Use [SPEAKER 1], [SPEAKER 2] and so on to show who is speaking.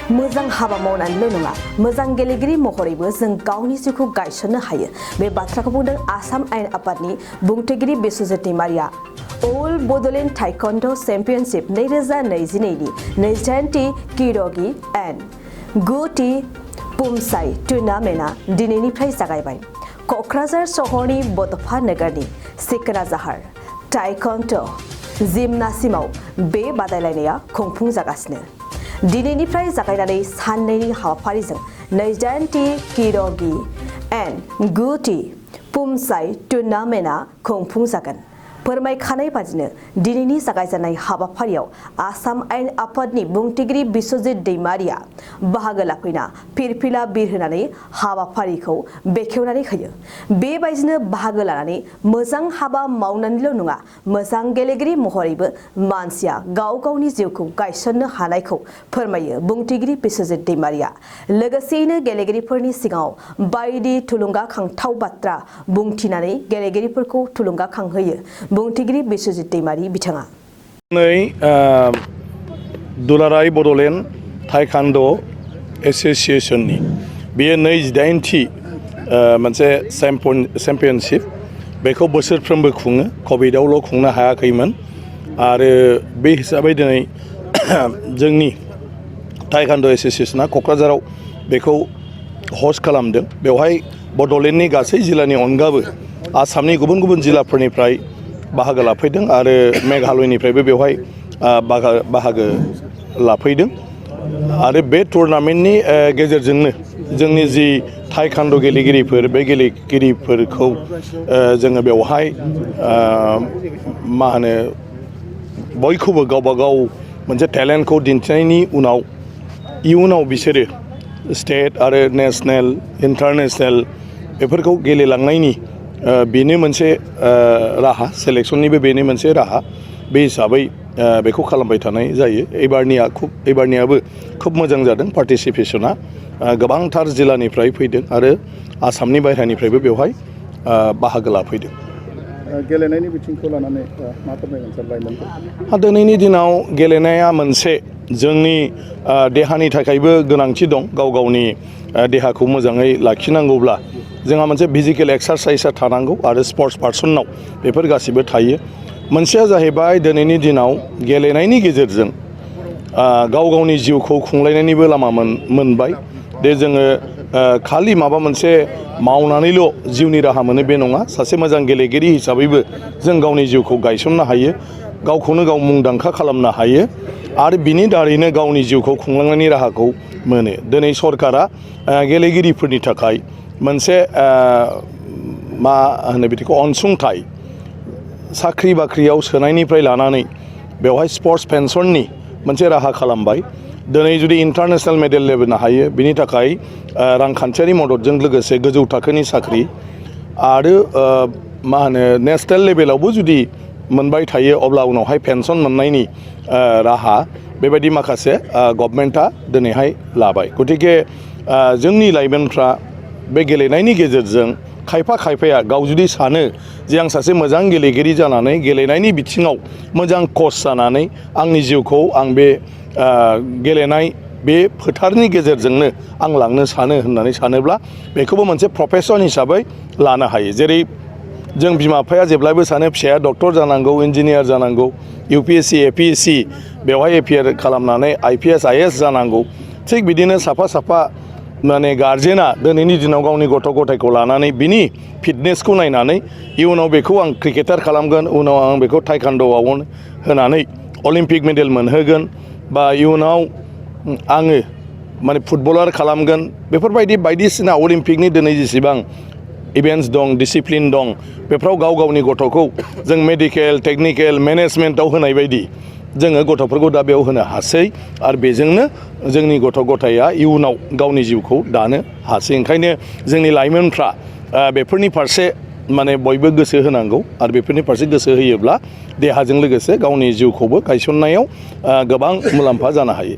[SPEAKER 1] मोजां हाबा मावनानैल' नङा मोजां गेलेगिरि महरैबो जों गावनि जिउखौ गायसननो हायो बे बाथ्राखौ बुंदों आसाम आयेन आफादनि बुंथिगिरि बिश्वजित दैमारिया अल बड'लेण्ड टाइकन्ड' चेम्पियनशिप 2022 नि 28थि किर'गि एन्ड 9थि पुमसाइ टुर्नामेन्टआ दिनैनिफ्राय जागायबाय। क'क्राझार सहरनि बड'फ नोगोरनि सिकनाझार टाइकन्ड' जिमनासिमाव बे बादायलायनाया खुंफुंजागासिनो। दिनैनिफ्राय जागायनानै साननैनि हाबाफारिजों 28थि किर'गि एन्ड 9थि पुमसाइ टुर्नामेन्टआ खुंफुंजागोन। फोरमायखानाय बादिनो दिनैनि जागायजेननाय हाबाफारियाव आसाम आयेन आफादनि बुंथिगिरि बिश्वजित दैमारिया बाहागो लाफैना फिरफिला बिरहोनानै हाबाफारिखौ बेखेवनानै होयो। बेबायदिनो बाहागो लानानै मोजां हाबा मावनानैल' नङा मोजां गेलेगिरि महरैबो मानसिया गाव गावनि जिउखौ गायसननो हानायखौ फोरमायो बुंथिगिरि बिश्वजित दैमारिया। लोगोसेयैनो गेलेगिरिफोरनि सिगाङाव बायदि थुलुंगाखांथाव बाथ्रा बुंथिनानै गेलेगिरिफोरखौ थुलुंगाखांहोयो बुंथिगिरि बिश्वजित दैमारि बिथाङा।
[SPEAKER 2] दुलाराय बड'लेण्ड टाइकान्ड' एस'सिएशननि बेयो 28थि मोनसे चेम्पियनशिप बेखौ बोसोरफ्रोमबो खुङो। कभिडआवल' खुंनो हायाखैमोन आरो बे हिसाबै दिनै जोंनि टाइकान्ड' एस'सिएशना क'क्राझाराव बेखौ हस्ट खालामदों। बेवहाय बड'लेण्डनि गासै जिल्लानि अनगाबो आसामनि गुबुन गुबुन जिल्लाफोरनिफ्राय बाहागो लाफैदों आरो मेघालयनिफ्रायबो बेवहाय बाहागो लाफैदों आरो बे टुर्नामेन्टनि गेजेरजोंनो जोंनि जि टाइकान्ड' गेलेगिरिफोर बे गेलेगिरिफोरखौ जोङो बेवहाय मा होनो बयखौबो गावबा गाव मोनसे टेलेन्टखौ दिन्थिनायनि उनाव इयुनाव बिसोरो स्टेट आरो नेसनेल इन्टारनेसनेल बेफोरखौ गेलेलांनायनि बेनो मोनसे राहा सेलेक्सननिबो बेनो मोनसे राहा। बे हिसाबै बेखौ खालामबाय थानाय जायो। एबारनियाबो खुब मोजां जादों। पार्टिसिपेशना गोबांथार जिल्लानिफ्राय फैदों आरो आसामनि बायह्रानिफ्रायबो बेवहाय बाहागो लाफैदों।
[SPEAKER 3] गेलेनायनि बिथिंखौ लानानै मा फोरमायगोन सार लाइमोनफोर?
[SPEAKER 2] दिनैनि दिनाव गेलेनाया मोनसे जोंनि देहानि थाखायबो गोनांथि दं। गाव गावनि देहाखौ मोजाङै लाखिनांगौब्ला जोंहा मोनसे फिजिकेल एक्सारसाइसआ थानांगौ आरो स्पर्ट्स पार्सनाव बेफोर गासिबो थायो। मोनसेया जाहैबाय दिनैनि दिनाव गेलेनायनि गेजेरजों गाव गावनि जिउखौ खुंलायनायनिबो लामा मोनबाय। दे जोङो खालि माबा मोनसे मावनानैल' जिउनि राहा मोनो बे नङा। सासे मोजां गेलेगिरि हिसाबैबो जों गावनि जिउखौ गायसननो हायो, गावखौनो गाव मुंदांखा खालामनो हायो आरो बिनि दारैनो गावनि जिउखौ खुंलांनायनि राहाखौ मोनो। दिनै सरकारा गेलेगिरिफोरनि थाखाय मोनसे मा होनो बिदिखौ अनसुंथाइ साख्रि बाख्रियाव सोनायनिफ्राय लानानै बेवहाय स्पर्ट्स पेन्सननि मोनसे राहा खालामबाय। दिनै जुदि इन्टारनेसनेल मेडेल लाबोनो हायो बिनि थाखाय रांखान्थियारि मददजों लोगोसे गोजौ थाखोनि साख्रि आरो मा होनो नेसनेल लेभेलावबो जुदि मोनबाय थायो अब्ला उनावहाय पेन्सन मोननायनि राहा बेबायदि माखासे गभर्नमेन्टआ दिनैहाय लाबाय। गतिके जोंनि लाइमोनफ्रा बे गेलेनायनि गेजेरजों खायफाया गाव जुदि सानो जे आं सासे मोजां गेलेगिरि जानानै गेलेनायनि बिथिङाव मोजां कच जानानै आंनि जिउखौ आं बे गेलेनाय बे फोथारनि गेजेरजोंनो आं लांनो सानो होननानै सानोब्ला बेखौबो मोनसे प्रफेसन हिसाबै लानो हायो। जेरै जों बिमा बिफाया जेब्लायबो सानो फिसाया डक्टर जानांगौ, इन्जिनियार जानांगौ, UPSC APSC बेवहाय एपियार खालामनानै IPS IAS जानांगौ। थिग बिदिनो साफा माने गार्जेना दिनैनि दिनाव गावनि गथ' गथायखौ लानानै बिनि फिटनेसखौ नायनानै इयुनाव बेखौ आं क्रिकेटार खालामगोन, उनाव आं बेखौ टाइकान्ड'आव होनानै अलिम्पिक मेडेल मोनहोगोन बा इयुनाव आङो माने फुटबलार खालामगोन। बेफोरबायदि बायदिसिना अलिम्पिकनि दिनै जेसेबां इभेन्ट्स दं, डिसिप्लिन दं, बेफोराव गाव गावनि गथ'खौ जों मेडिकेल टेकनिकेल मेनेजमेन्टआव होनाय बायदि जोङो गथ'फोरखौ दा बेयाव होनो हासै आरो बेजोंनो जोंनि गथ' गथाया इयुनाव गावनि जिउखौ दानो हासै। ओंखायनो जोंनि लाइमोनफ्रा बेफोरनि फारसे माने बयबो गोसो होनांगौ आरो बेफोरनि फारसे गोसो होयोब्ला देहाजों लोगोसे गावनि जिउखौबो गायसननायाव गोबां मुलाम्फा जानो हायो।